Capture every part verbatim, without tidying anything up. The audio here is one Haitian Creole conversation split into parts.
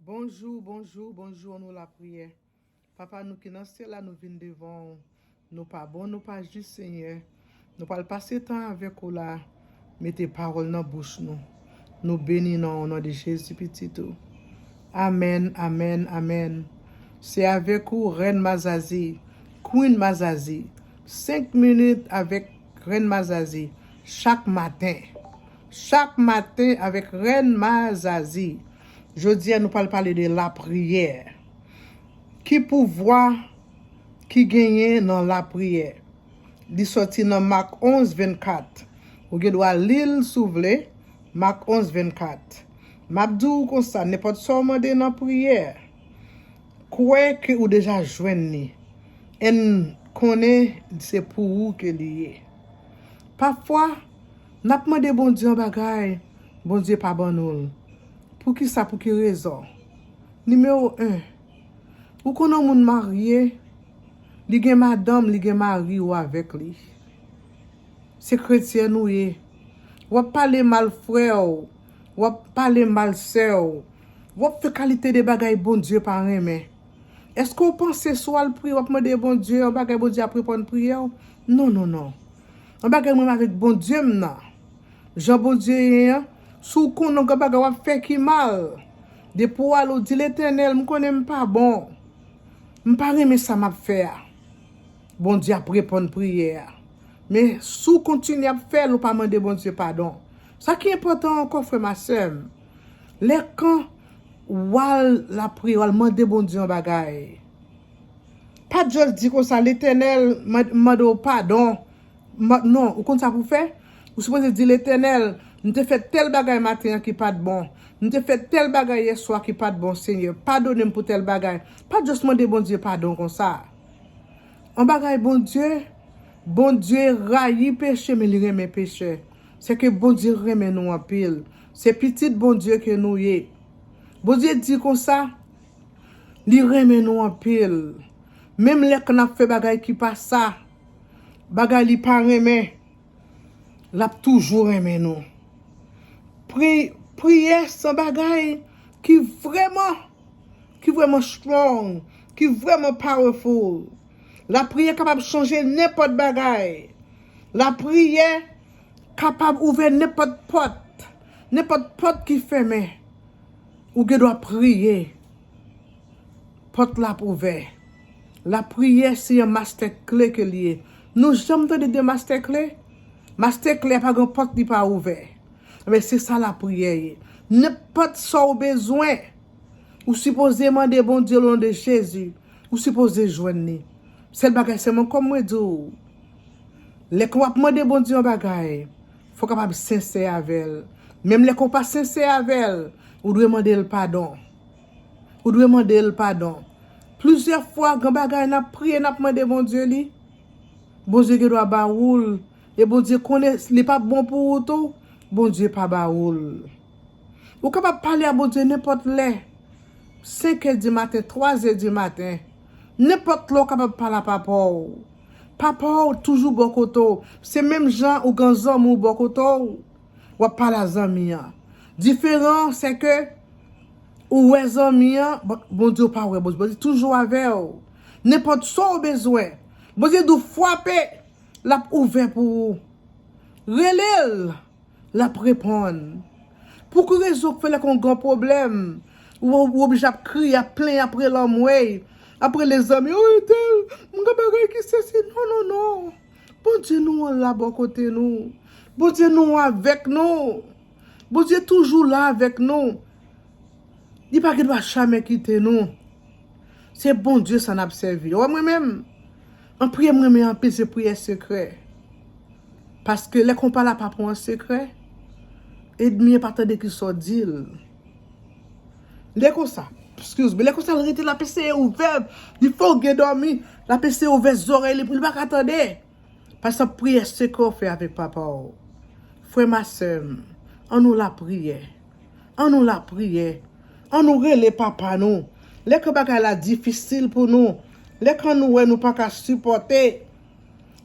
Bonjou, bonjou, bonjou, annou lapriyè. Papa nou ki nan syèl la, nou vin devan w. Nou pa bon, nou pa jis, Senyè. Nou pral pase tan avèk ou la. Mete pawòl nan bouch nou. Nou beni nan w, o non de Jezi, Pitit ou. Amèn, amèn, amèn. Se avèk ou, Rèn Mazazi, Queen Mazazi. Senk minit avèk Rèn Mazazi. Chak maten. Chak maten avèk Rèn Mazazi. Jodi a, nou pral pale de lapriyè. Ki pouvwa ki genyen nan lapriyè? Li sòti nan Mak onz vennkat. Ou gen dwa li l si w vle, Mak onz vennkat. M ap di w konsa, nenpòt sa w mande nan priyè, kwè ke ou deja jwenn li. And konnen se pou ou ke li ye. Pafwa, n ap mande Bondye yon bagay, Bondye pa ban nou l. Poukisa? Pou ki rezon? Nimewo en, ou konn yon moun marye, li gen madanm, li gen mari ou avèk li. Se kretyen ou ye. W ap pale mal frè w, w ap pale mal sè w, w ap fè kalite de bagay Bondye pa renmen. Èske w panse si w al priye, w ap mande Bondye yon bagay, Bondye ap reponn priyè w? Non, non, non. Yon bagay mwen avèk Bondye m nan. Jan Bondye ye an, si w konnen yon bagay w ap fè ki mal, depi w ale, w di, Letènèl, m konnen m pa bon. M pa renmen sa m ap fè a. Bondye ap reponn priyè a. Men si w kontinye ap fè l, ou pa mande Bondye padon. Sa ki enpòtan ankò, frè m ak sè m, lè kan w al lapriyè, w al mande Bondye yon bagay, pa just di konsa, Letènèl, m mande w padon. Ma-, non, ou konn sa pou w fè? Ou sipoze di, Letènèl, m te fè tèl bagay maten an ki pa t bon. M te fè tèl bagay yèswa ki pa t bon, Senyè. Padone m pou tèl bagay. Pa just mande Bondye padon konsa. Yon bagay Bondye, Bondye rayi peche, men li renmen pechè. Se ke Bondye renmen nou anpil. Se pitit Bondye ke nou ye. Bondye di konsa, li renmen nou anpil. Menm lè ke n ap fè bagay ki pa sa, bagay li pa renmen, l ap toujou renmen nou. Pri-, priyè se yon bagay ki vrèman, ki vrèman strong, ki vrèman powerful. Lapriyè kapab chanje nenpòt bagay. Lapriyè kapab ouvè nenpòt pòt. Nenpòt pòt ki fèmen, ou gen dwa priye. Pòt la ap ouvè. Lapriyè se yon mastè kle ke li ye. Nou janm tande de mastè kle? Mastè kle a pa gen pòt li pa ouvè. Men se sa lapriyè ye. Nenpòt sa w bezwen, ou sipoze mande Bondye o non de Jezi. Ou sipoze jwenn li. Sèl bagay, se mwen kòm mwen di w, lè ke w ap mande Bondye yon bagay, fò w kapab sensè avè l. Menm lè ke w pa sensè avè l, ou dwe mande l padon. Ou dwe mande l padon. Plizyè fwa, gen bagay n ap priye, n ap mande Bondye li, Bondye gen dwa ba ou l. E Bondye konnen li p ap bon pou ou tou, Bondye pa ba ou l. Ou kapab pale a Bondye nenpòt lè. Senk è di maten, twa zè di maten. Nenpòt lè w kapab pale a papa w. Papa w toujou bò kote w. Se menm jan ou gen zanmi w bò kote w. W ap pale a zanmi an. Diferan an, se ke ou wè zanmi an, bon, Bondye w pa wè, Bondye, Bondye toujou avè w. Nenpòt sa w bezwen, Bondye di w frape, l ap ouvè pou ou. Rele l, l ap reponn. Pou ki rezon k fè lè gen yon gran pwoblèm, ou, ou oblije ap kriye, ap plenyen, ap rele anmwey, ap rele zanmi, o entèl, m gen bagay ki sesi, non, non, non. Bondye nou an la bò kote nou. Bondye nou an avèk nou. Bondye toujou la avèk nou. Li pa gen dwa jamè kite nou. Se Bondye sa n ap sèvi. Ou wè mwen menm, an priyè m renmen anpil se priyè sekrè. Paske lè ke w pale a papa w an sekrè, ènmi an pa tande kisa w di l. Lè konsa, excuse me, lè konsa l rete, l ap eseye ouvè, li fè w gen dòmi, l ap eseye ouvè zòrèy li pou li pa ka tande. Paske priyè sekrè w fè avèk papa w. Frè m ak sè m, annou lapriyè. Annou lapriyè. Annou rele papa nou. Lè ke bagay la difisil pou nou, lè ke nou wè nou pa ka sipòte,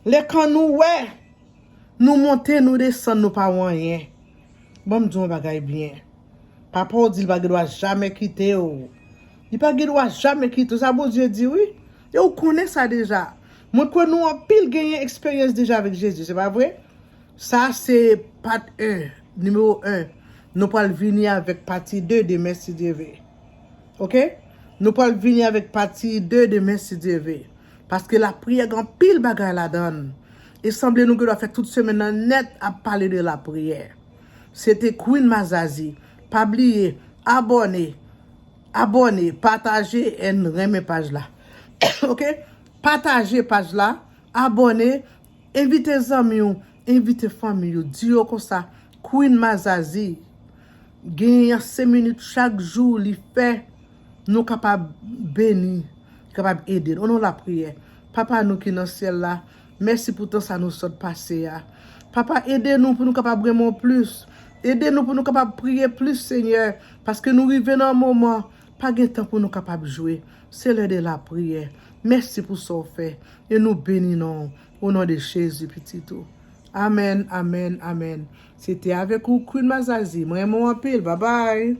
lè ke nou wè nou monte, nou desann, nou pa wè anyen. Ban m di w yon bagay byen. Papa w di l pa gen dwa jamè kite w. Li pa gen dwa jamè kite w. Sa Bondye di, wi. E ou konnen sa deja. Mwen kwè nou anpil genyen eksperyans deja avèk Jezi, se pa vre? Sa se part un, nimewo un. Nou pral vini avèk pati de demen si Dye ve. Oke? Nou pral vini avèk pati de demen si Dye ve. Paske lapriyè gen anpil bagay ladan l. E sanble nou gen dwa fè tout semèn nan nèt ap pale de lapriyè. Se te Queen Mazazi. Pa bliye, abòne, abòne, pataje and renmen paj la. Oke? Pataje paj la, abòne, envite zanmi w, envite fanmi w, di yo konsa, Queen Mazazi genyen yon senk minit chak jou li fè, nou kapab beni, li kapab ede n. O non lapriyè. Papa nou ki nan syèl la, mèsi pou tan sa nou sot pase a. Papa, ede nou pou nou kapab renmen w plis. Ede nou pou nou kapab priye plis, Senyè, paske nou rive nan yon moman, pa gen tan pou nou kapab jwe. Se lè de lapriyè. Mèsi pou sa w fè. E nou beni non w. O non de Jezi, pitit ou. Amèn, amèn, amèn. Se te avèk ou, Queen Mazazi. Mwen renmen w anpil. Babay.